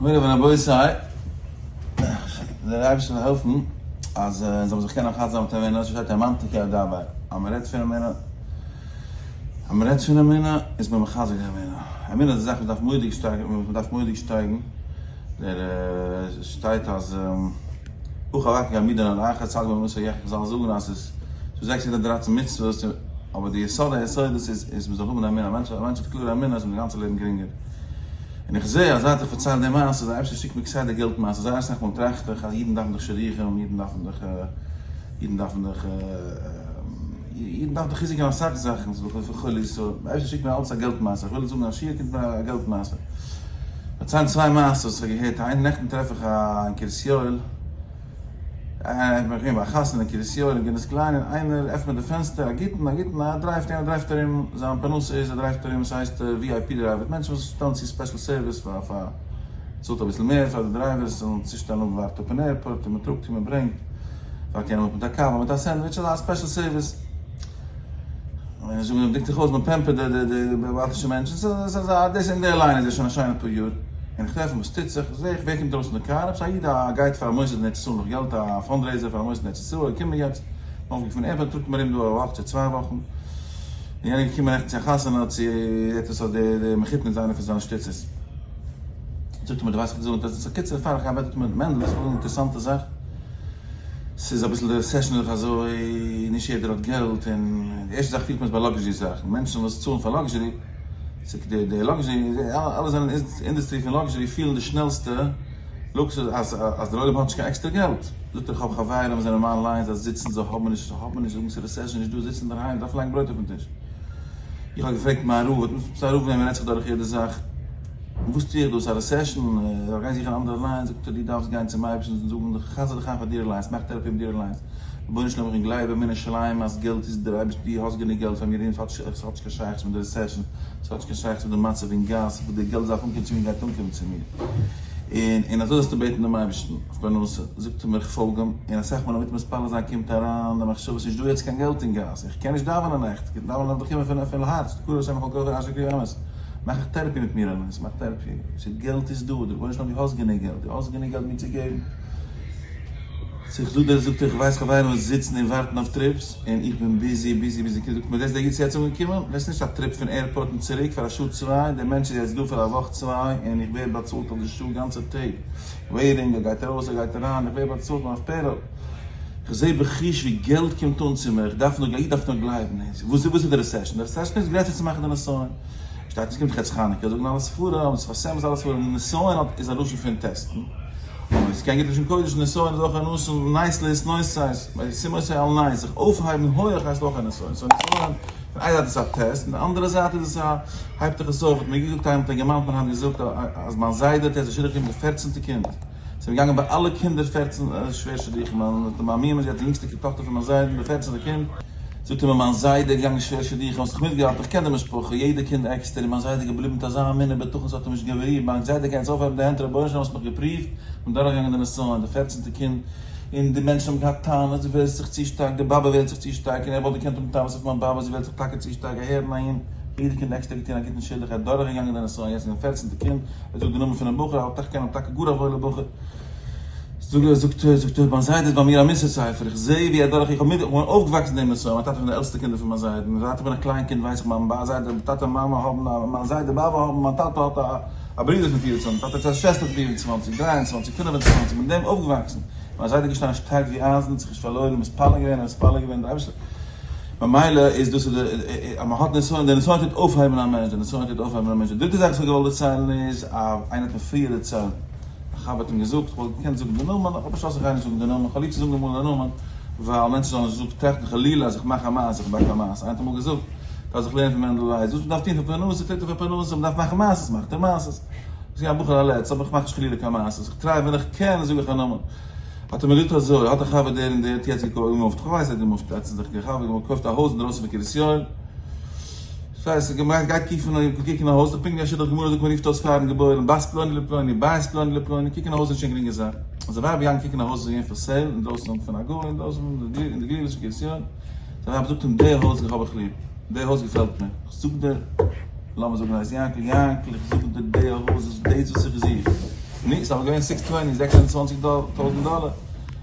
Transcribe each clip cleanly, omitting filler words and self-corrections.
מורי ורבותי, דער אייבערשטער זאל העלפן אז אונז זאלן זיך קענען מחזק זיין מיט אמונה, ס'שטייט האמנתי כי אדבר, אז מען רעדט פון אמונה, אז מען רעדט פון אמונה איז מען מחזק די אמונה, אמונה איז א זאך וואס דארף מורא'דיג שטייגן, מען דארף מורא'דיג שטייגן, דער שטייט אז אויך אוואקן עמידן על אחת צד באמונתו יחיה, חזל זאגן אז ס'איז דא 613 מצוות, אבער די יסוד היסודות איז אז מען זאל האבן אמונה, א מענטש האט קלארע אמונה איז אים די גאנצע לעבן גרינגער. און איך זעה אז זייט איך פארצייל די מעשה אז די אייבערשטער שיקט מיר כסדר געלט מעשה, זייער אסאך מאל טראכט איך אז אידן דארפן דאך שידוכים, אידן דארפן דאך, אידן דארפן דאך, אידן דארפן דאך חיזוק אין אסאך זאכן, ס'איז דאך וכו', so די אייבערשטער שיקט מיר אלץ א געלט מעשה, איך וויל זאגן א שיעור קומט מיר א געלט מעשה. פארציילן צוויי מעשות וואס איך האב געהערט, איין נעכטן טרעף איך א אין קרית יואל, איך בין געווען ביי א חתונה אין קרית יואל אין גינת קליין און איינער עפנט מיר די פענסטער, א גוטן א גוטן, ער דרייווט יענער דרייווט ארום, זיין פרנסה איז ער דרייווט ארום, עס הייסט VIP driver, מענטשן וואס שטעלן צו special service פאר פאר צאלט אביסל מער פאר די drivers זאלן צושטעלן אויב מ'ווארט אפ אין airport און מ'טראגט און מ'ברענגט, ווארט יענעם אפ מיט א קאווע מיט א סענדוויטש, אזא special service. און זאגן אים דריקט זיך אויס מען פעמפערט די די בעלבתישע מענטשן, ס'איז אזא דאס אין די line איז ער שוין א שיינע פאר יאר, און איך טרעף אים וואס טוט זיך, זעה איך ווער קומט ארויס פון די קאר, עפעס א איד א גייט פאר א מוסד אין ארץ ישראל נאך געלט א fundraiser פאר א מוסד אין ארץ ישראל, געקומען יעצט, אויפגעקומען פון airport טראגט אים ארום דא א וואך צו צוויי וואכן, און יענער געקומען נעכטן צו א חתונה צו עפעס אז די די מחותן איז איינער פון זיינע שטיצערס, זאגט ער מיר דו ווייסט איך וועל דיר זאגן, קיצור פאר איך גיי בעט מיר מענדל איך וויל זאגן אינטערעסאנטע זאך. ס'איז אביסל די recession איז דאך אזוי, נישט יעדער האט געלט, און די ערשטע זאך פילט מען עס ביי luxury זאכן, מענטשן וואס צאלן פאר luxury, די די luxury, אלע זענען אין industry פון luxury פילן די שנעלסטע לוקסוס אז אז דער עולם האט נישט קיין עקסטערע געלט, זאגט ער איך האב חברים וואס זענען מיין line זיי זיצן זיי האבן נישט זיי האבן נישט זאגן ס'איז recession נישט דא זיצן אינדערהיים דארף לייגן ברויט אויפן טיש, איך האב געפרעגט מיין רב, האט מיר א רב וועם מ'רעדט זיך דורך יעדע זאך. וואס טו איך דא? ס'איז א recession, איך זאל גיין זוכן אן אנדערע line? זאגט ער, דו דארפסט גיין צום אייבערשטן און זאגן, חזר דיך איין פאר דיר אליינס, מאך therapy מיט דיר אליינס, רבונו של עולם איך גלייב באמונה שלימה אז געלט איז דער אייבערשטער, דו האסט גענוג געלט פאר מיר און עס האט נישט קיין שייכות מיט די recession, עס האט נישט קיין שייכות מיט די מצב אין גאס, וואס די געלט דארף אנקומען צו מיר גייט אנקומען צו מיר, און און אזוי זאלסטו בעטן דעם אייבערשטן אויף פרנסה, זאגט ער מיר איך פאלג אים, און אסאך מאל אינמיטן מתפלל זיין קומט אריין די מחשבה ס'נישט דא יעצט קיין געלט אין גאס, איך קען נישט דאווענען עכט, דאווענען דארף דאך קומען פון הארץ, קרוב השם מכל כוחי אשר קרוב אמת. מאך איך therapy מיט מיר אליינס, מאך therapy, ס'איז געלט איז דא, דער רבונו של עולם דו האסט גענוג געלט, דו האסט גענוג געלט מיר צו געבן, so איך זאג דיר, זאגט ער, איך ווייס חברים וואס זיצן און ווארטן אויף trips, און איך בין busy busy busy, זאגט מיר דאס דער איד איז יעצט אנגעקומען, דאס איז נישט א trip פון airport און צוריק פאר א שעה צוויי, דער מענטש איז יעצט דא פאר א וואך צוויי, און איך ווער באצאלט אויף די שעה גאנצע טעג, waiting, ער גייט ארויס ער גייט אריין, איך ווער באצאלט אויף payroll. כ'זעה בחוש ווי געלט קומט אן צו מיר, איך דארף נאר, איך דארף נאר גלייבן. וואס איז די recession? די recession איז גרעסער צו מאכן די נסיון. שטייט עס קומט חץ חנוכה, זאגן אלע ספרים, שפת אמת אלע ספרים, נסיון האט איז א לשון פון טעסטן. אבער עס קען גוט לשון קודש, נסיון איז אויך א לשון נייס להתנוסס, וישים אותו על נס, זיך אויפהייבן הויעך הייסט אויך א נסיון. so נסיון, פון איין זייט איז עס א טעסט, פון די אנדערע זייט איז עס א הייבט דיך עס אויף, האט מיר געזאגט איינער האט א געמאנט מען האט געזאגט אז מיין זיידע האט יעצט א שידוך געטון מיט די פערצענטע קינד. זיי זענען געגאנגען ביי אלע קינדער פערצן שווער שידוכים, מיין מומע איז יעצט די יונגסטע טאכטער פון מיין זיידן, די פערצענטע קינד, זאגט ער מיר מיין זיידע איז געגאנגען שווער שידוכים, האסט זיך מיטגעהאלטן, איך קען די משפחה, יעדע קינד עקסטער, און מיין זיידע איז געבליבן מיט אזא אמונה בטחון ס'האט אים נישט גערירט, מיין זיידע קען יעצט אויפהייבן די הענט, רבונו של עולם האסט מיך געפריווט, כ'בין דורכגעגאנגען די נסיון, די פערצענטע קינד, און די מענטשן האבן געהאט טענות, זי ווערט זיך צו שטארק, די באבע ווערט זיך צו שטארק, און ער וואלט געקענט האבן טענות אויף מיין באבע, זי ווערט זיך טאקע צו שטארק, אהער און אהין, יעדע קינד עקסטער געטון א גוטן שידוך, ער איז דורכגעגאנגען די נסיון, יעצט איז די פערצענטע קינד, ער זאגט די נאמען פונעם בחור, האט איך קען טאקע גאר א וואוילע בחור, זאגט ער, זאגט ער, זאגט ער, מיין זיידע איז ביי מיר א מוסר ספר, איך זעה ווי ער דורך, איך האב מיט, איך בין אויפגעוואקסן אין דעם נסיון, מיין טאטע איז פון די עלטסטע קינדער פון מיין זיידן, זייט איך בין א קליין קינד ווייס איך מיין זיידע, טאטע און מאמע האבן א, מיין זיידע באבע האבן, מיין טאטע האט א א ברודער פון 24, מיין טאטע האט א שוועסטער פון 24, 23, 25, מיט דעם אויפגעוואקסן, מיין זיידע איז געשטאנען שטארק ווי אייזן, זיך נישט פארלוירן, מתפלל געווען און מתפלל געווען, דער אייבערשטער. ממילא איז דאס איז די אז מען האט נסיון, די נסיון טוט אויפהייבן א מענטש, די נסיון טוט אויפהייבן א מענטש. די דריטע זאך וואס איך האב געוואלט דערציילן איז, א איינער האט מיר פריער דערציילט, א חבר האט אים געזאגט, איך וואלט געקענט זאגן די נאמען, איך האב באשלאסן איך גיי נישט זאגן די נאמען, איך האב ליב צו זאגן אמאל די נאמען, ווייל מענטשן זאלן נישט זאגן טראכטן חלילה אז איך מאך א מעשה, איך באק א מעשה. איינער האט אמאל געזאגט, דארף זיך לערנען פון מענדל ווייס, וואס מען דארף טון פאר פרנסה, טוט ער פאר פרנסה, מען דארף מאכן מעשות, מאכט ער מעשות. איך בין א בחור א לץ, אבער איך מאך נישט חלילה קיין מעשות, איך try ווען איך קען זאג איך א נאמען. האט ער מיר געזאגט אזוי, האט א חבר דער און דער האט יעצט געמופט, כ'ווייס ער האט געמופט לעצטנס זיך געכאפט געקויפט א הויז אינדרויסן פון קרית יואל, כ'ווייס געמיינט גייט קוקן א הויז, פונקט ווי א שידוך גמרא זאגט מען רופט אויס פארן געבוירן בת פלוני לפלוני בית פלוני לפלוני, קוקן א הויז איז נישט קיין גרינגע זאך, אז די ווייב געגאנגען קוקן א הויז איז געווען for sale אינדרויסן פון א גוי אינדרויסן אין די גלילות פון קרית יואל, די ווייב זאגט אים די הויז האב איך ליב, די הויז געפעלט מיר, כ'זאג דיר, לאמיר זאגן ער הייסט יענקל, יענקל איך זאג דיר די הויז איז דאס וואס איך זוך. נו, ס'איז אבער געווען six twenty, 26 טויזנט דאלער,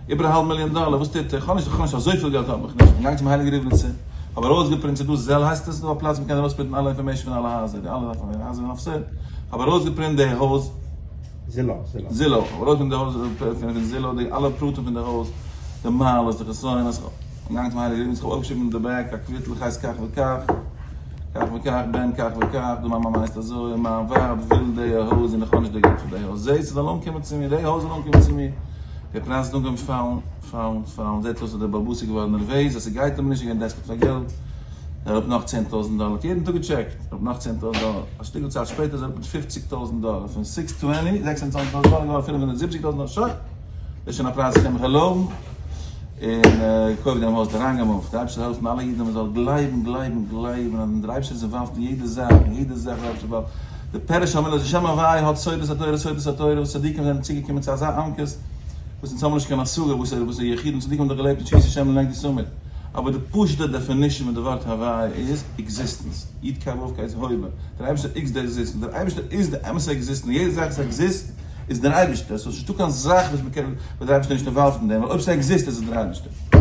איבער א האלב מיליאן דאלער, וואס טוט ער? כ'האב נישט, כ'האב נישט אזויפיל געלט האב איך נישט, כ'בין געגאנגען צום הייליגן ריבניצער, כ'האב ארויסגעפרינט, ס'איז דא Zillow הייסט עס, ס'איז דא א פלאץ מ'קען ארויספרינטן אלע information פון אלע הייזער, די אלע הייזער זענען אויף sale, כ'האב ארויסגעפרינט די הויז, Zillow, Zillow. Zillow, כ'האב ארויסגעפרינט די הויז פון Zillow, די אלע פרטים פון די הויז, די מעלות, די חסרונות, כ'בין געגאנגען צום הייליגן ריבניצער, כ'האב אויפגעשריבן אין די back א קוויטל, כ'הייס כך וכך, כך וכך, בן כך וכך, די מיין מאמע הייסט אזוי, מיין ווייב וויל די הויז און איך האב נישט די געלט פאר די הויז, זע ס'זאל אנקומען צו מיר, די הויז זאל אנקומען צו מיר, די פרייז האט אנגעהויבן פאלן, פאלן, פאלן, זעט אויס אז דער בעל הבית איז געווארן נערוועז אז ס'גייט אים נישט, איז געווען desperate פאר געלט, ער האט נאך 10,000 דאלער, האט יעדן טאג געטשעקט, ער האט נאך 10,000 דאלער, א שטיקל צייט שפעטער איז ער אראפ מיט 50,000 דאלער, פון six twenty, 26,000 דאלער, געווארן 570,000 דאלער, שוין, דאס איז שוין א פרייז איך קען מיך ערלויבן, און קויף דעם הויז, אריינגעמופט, דער אייבערשטער זאל העלפן אלע אידן מען זאל גלייבן, גלייבן, גלייבן אז דער אייבערשטער איז involved אין יעדע זאך, אין יעדע זאך דער אייבערשטער involved, די פירוש המילה איז שם הוויה האט סודות התורה, סודות התורה וואס צדיקים זענען צוגעקומען צו אזא עמקות וואס אונז האבן נישט קיין השגה וואס וואס די יחידים צדיקים האבן דאך געלעבט אין שויתי השם לנגדי תמיד, אבער די פשוט'ע definition פון די ווארט הוויה איז existence, יוד קיי וואו קיי איז הווה, דער אייבערשטער איז די existence, דער אייבערשטער איז די אמת'ע existence, יעדע זאך וואס exist איז דער אייבערשטער, ס'איז נישטא קיין זאך וואס מ'קען וואס דער אייבערשטער איז נישט involved אין דעם, ווייל אויב ס'עקזיסט איז עס דער אייבערשטער.